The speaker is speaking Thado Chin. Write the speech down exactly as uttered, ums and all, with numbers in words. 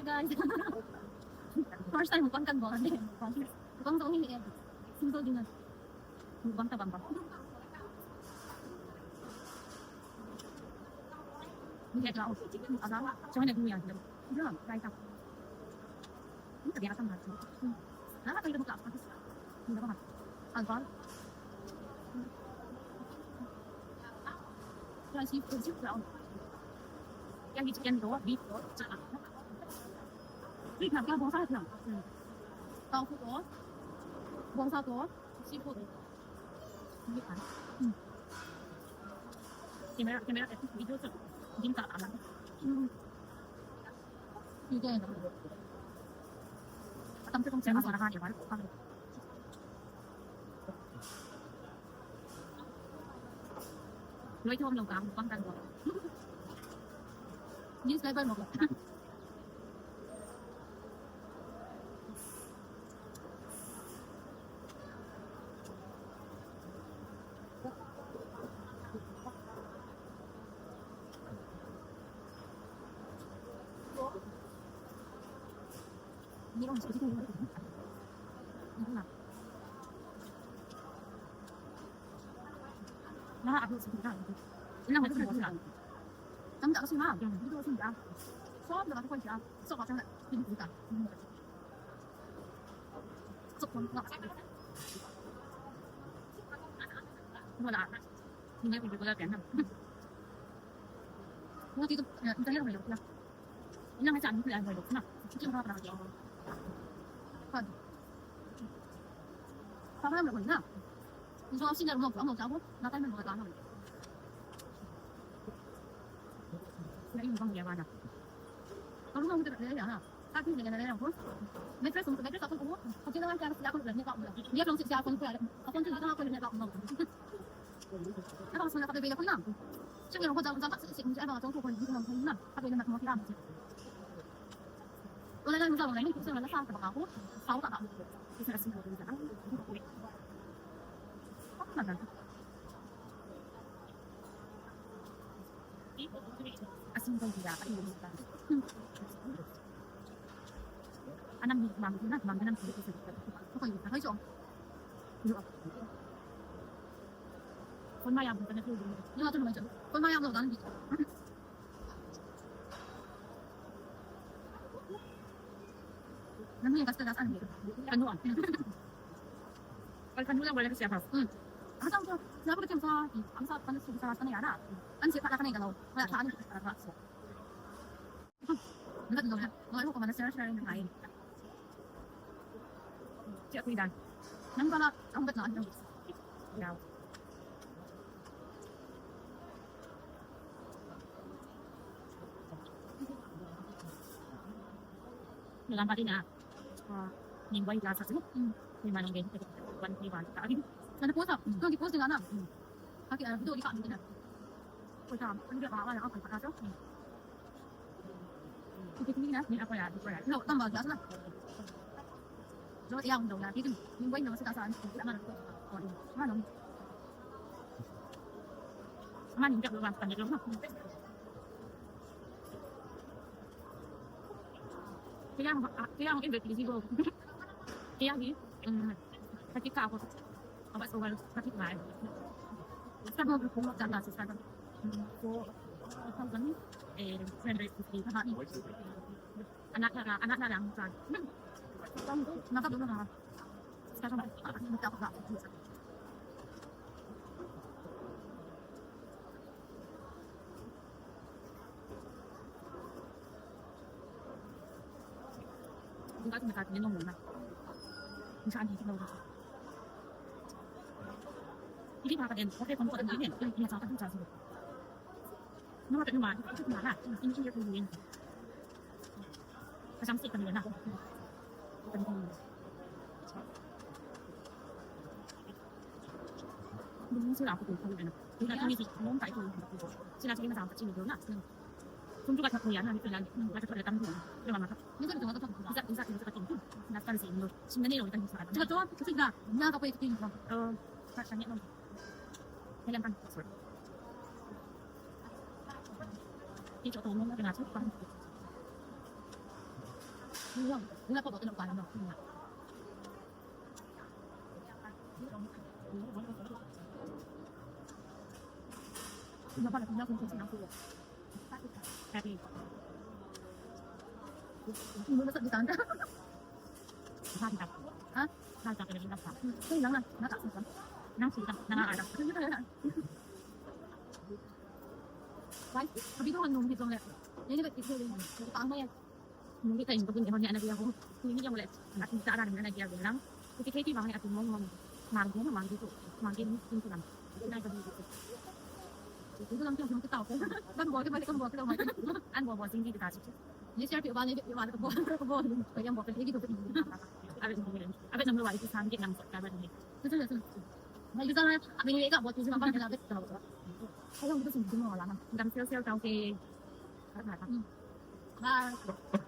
Guys, first time mukbang kan bol ane. Mukbang jong hi e. Simple dinner. Mukbang tabang bang. Ni ke jao. Ada, join aku ya. Belum, right up. Ini kerja apa macam? Nah, apa itu buka apa? Ini apa? Alcohol. Yang itu chicken doh, beef doh, cakap. Beef nak kau bongsa tu. Tofu doh, bongsa doh, seafood. Ini kan. Camera, camera, video tu, jin tak alam. Ini kan. Atam tu kong saya masuk nak dia baru. Loi thom lo ka, bang kan lo. News paper mo. Nanu yang kasta das anu. Kanu an. Kal kanu yang boleh siapa? Hmm. Asal tu, siapa tu yang sa, ang sa kan su sa sa ni ana. An siapa nak kena kalau. Wala sa anu. Wala sa. Wala tu dah. Wala ko mana share share ni ai. Siapa dah? Nang kala ang bet na anu. Ya. Nalambat din ah. Ah, ning wai lasa sini. Hmm. Ni manong din. Wan ni wan ka. Ano po sa? Ito, di po sila na. Hmm. Aki, ah, video di ka, hindi na. Ko sa, ano ba, wala ka pa sa. Hmm. Ito, hindi na. Ni ako ya, di ko ya. No, tama, lasa na. Lo, iya, ang daw na. Ito, yung wine na, sa taas, ano, ano, ano. Ama ni jago bang panit lo. Kaya ang, kaya ang ibe pili sigo. Kaya hi, um, katika ako. Abas ko wal katika. Sa mga grupo mo, tama sa sa. So, ikaw gani, eh, friend rate fifty. Anak na, anak na lang sa. Nakadulo na. Hindi pa ka din. Okay, kung ko din. Hindi pa ka din. Kasang sik kami na. Hindi sila ako kung ano. Hindi na kami si Mom tayo. Sila sige masama sa Chino na. Kung tukat na kuya na, sila, nasa pala kami doon. Yung mga, minsan ito, ito, ito, isa, isa, isa, ito, ito, nasa sa inyo. Sila nila, ito, ito, ito, ito, ito, ito, ito, ito, ito, Kailan pa? Sorry. Ito, ito, ito, ito, ito, ito, ito, Nung kita in ko din ehon ni ana dia ko. Ni ni yang le. Atin ta ran ni ana dia ko lang. Ko ti kai ti bang ni atin mong mong. Mang ko mang ko. Mang ko ni tin ko lang. Nai ko ni ko. Ko lang ko ti ta ko. Kan bo ke ba kan bo ke lo ma. An bo bo sing ki ta. Ni sia pi ba ni pi ba ko bo ko bo. Ko yang bo ke ki ko. Abe ni. Abe nam lo wa ki san ki nam sa ka ba ni. Mai bisa na. Abe ni ka bo ti ma ba ni la be ta. Ko yang ko sing ki mo la na. Dam sel sel ta ke. Bye.